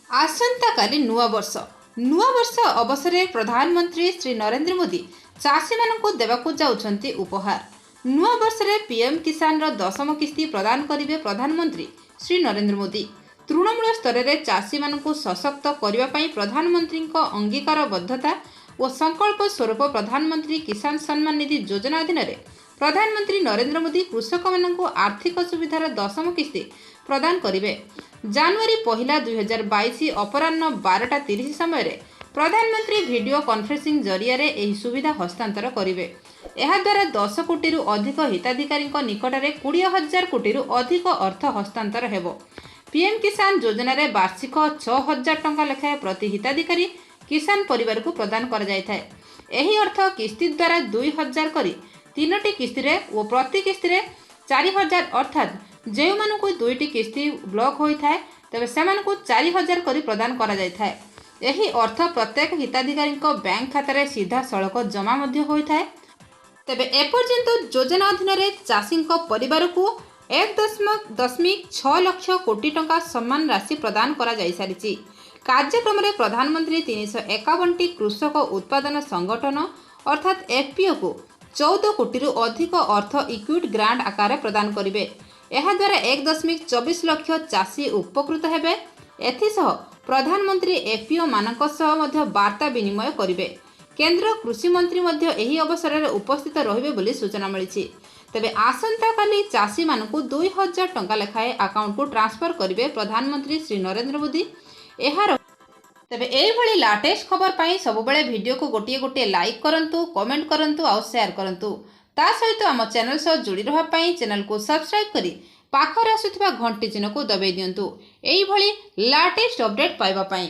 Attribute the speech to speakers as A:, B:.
A: ଆସନ୍ତାକାଲି ନୂଆବର୍ଷ। ନୂଆବର୍ଷ ଅବସରରେ ପ୍ରଧାନମନ୍ତ୍ରୀ ଶ୍ରୀ ନରେନ୍ଦ୍ର ମୋଦି ଚାଷୀମାନଙ୍କୁ ଦେବାକୁ ଯାଉଛନ୍ତି ଉପହାର। ନୂଆବର୍ଷରେ ପିଏମ୍ କିଷାନର 10ମ କିସ୍ତି ପ୍ରଦାନ କରିବେ ପ୍ରଧାନମନ୍ତ୍ରୀ ଶ୍ରୀ ନରେନ୍ଦ୍ର ମୋଦି। ତୃଣମୂଳ ସ୍ତରରେ ଚାଷୀମାନଙ୍କୁ ସଶକ୍ତ କରିବା ପାଇଁ ପ୍ରଧାନମନ୍ତ୍ରୀଙ୍କ ଅଙ୍ଗୀକାରବଦ୍ଧତା ଓ ସଂକଳ୍ପ ସ୍ୱରୂପ ପ୍ରଧାନମନ୍ତ୍ରୀ କିଷାନ ସମ୍ମାନ ନିଧି ଯୋଜନା ଅଧୀନରେ ପ୍ରଧାନମନ୍ତ୍ରୀ ନରେନ୍ଦ୍ର ମୋଦି କୃଷକମାନଙ୍କୁ ଆର୍ଥିକ ସୁବିଧାର 10ମ କିସ୍ତି ପ୍ରଦାନ କରିବେ। ଜାନୁଆରୀ 1, 2022 ଅପରାହ୍ନ 12:30 ସମୟରେ ପ୍ରଧାନମନ୍ତ୍ରୀ ଭିଡିଓ କନଫରେନ୍ସିଂ ଜରିଆରେ ଏହି ସୁବିଧା ହସ୍ତାନ୍ତର କରିବେ। ଏହାଦ୍ୱାରା 10 କୋଟିରୁ ଅଧିକ ହିତାଧିକାରୀଙ୍କ ନିକଟରେ 20,000 କୋଟିରୁ ଅଧିକ ଅର୍ଥ ହସ୍ତାନ୍ତର ହେବ। ପିଏମ୍ କିଷାନ ଯୋଜନାରେ ବାର୍ଷିକ 6000 ଟଙ୍କା ଲେଖାଏଁ ପ୍ରତି ହିତାଧିକାରୀ କିଷାନ ପରିବାରକୁ ପ୍ରଦାନ କରାଯାଇଥାଏ। ଏହି ଅର୍ଥ କିସ୍ତି ଦ୍ୱାରା 2000 କରି ତିନୋଟି କିସ୍ତିରେ ଓ ପ୍ରତି କିସ୍ତିରେ 4000, ଅର୍ଥାତ୍ ଯେଉଁମାନଙ୍କୁ ଦୁଇଟି କିସ୍ତି ବ୍ଲକ୍ ହୋଇଥାଏ, ତେବେ ସେମାନଙ୍କୁ 4000 କରି ପ୍ରଦାନ କରାଯାଇଥାଏ। ଏହି ଅର୍ଥ ପ୍ରତ୍ୟେକ ହିତାଧିକାରୀଙ୍କ ବ୍ୟାଙ୍କ ଖାତାରେ ସିଧାସଳଖ ଜମା ମଧ୍ୟ ହୋଇଥାଏ। ତେବେ ଏପର୍ଯ୍ୟନ୍ତ ଯୋଜନା ଅଧୀନରେ ଚାଷୀଙ୍କ ପରିବାରକୁ 1.6 ଲକ୍ଷ କୋଟି ଟଙ୍କା ସମ୍ମାନ ରାଶି ପ୍ରଦାନ କରାଯାଇସାରିଛି। କାର୍ଯ୍ୟକ୍ରମରେ ପ୍ରଧାନମନ୍ତ୍ରୀ 351ଟି କୃଷକ ଉତ୍ପାଦନ ସଂଗଠନ ଅର୍ଥାତ୍ ଏଫ୍ପିଓକୁ 14 କୋଟିରୁ ଅଧିକ ଅର୍ଥ ଇକ୍ୱିଟି ଗ୍ରାଣ୍ଟ ଆକାରରେ ପ୍ରଦାନ କରିବେ। ଏହାଦ୍ୱାରା 1.24 ଲକ୍ଷ ଚାଷୀ ଉପକୃତ ହେବେ। ଏଥିସହ ପ୍ରଧାନମନ୍ତ୍ରୀ ଏଫ୍ପିଓମାନଙ୍କ ସହ ମଧ୍ୟ ବାର୍ତ୍ତା ବିନିମୟ କରିବେ। କେନ୍ଦ୍ର କୃଷିମନ୍ତ୍ରୀ ମଧ୍ୟ ଏହି ଅବସରରେ ଉପସ୍ଥିତ ରହିବେ ବୋଲି ସୂଚନା ମିଳିଛି। ତେବେ ଆସନ୍ତାକାଲି ଚାଷୀମାନଙ୍କୁ 2000 ଟଙ୍କା ଲେଖାଏଁ ଆକାଉଣ୍ଟକୁ ଟ୍ରାନ୍ସଫର କରିବେ ପ୍ରଧାନମନ୍ତ୍ରୀ ଶ୍ରୀ ନରେନ୍ଦ୍ର ମୋଦି। ଏହାର ତେବେ ଏଇଭଳି ଲାଟେଷ୍ଟ ଖବର ପାଇଁ ସବୁବେଳେ ଭିଡ଼ିଓକୁ ଗୋଟିଏ ଗୋଟିଏ ଲାଇକ୍ କରନ୍ତୁ, କମେଣ୍ଟ କରନ୍ତୁ ଆଉ ସେୟାର କରନ୍ତୁ। ତା ସହିତ ଆମ ଚ୍ୟାନେଲ ସହ ଯୋଡ଼ି ରହିବା ପାଇଁ ଚ୍ୟାନେଲକୁ ସବସ୍କ୍ରାଇବ୍ କରି ପାଖରେ ଆସୁଥିବା ଘଣ୍ଟି ଚିହ୍ନକୁ ଦବାଇ ଦିଅନ୍ତୁ, ଏଇଭଳି ଲାଟେଷ୍ଟ ଅପଡେଟ୍ ପାଇବା ପାଇଁ।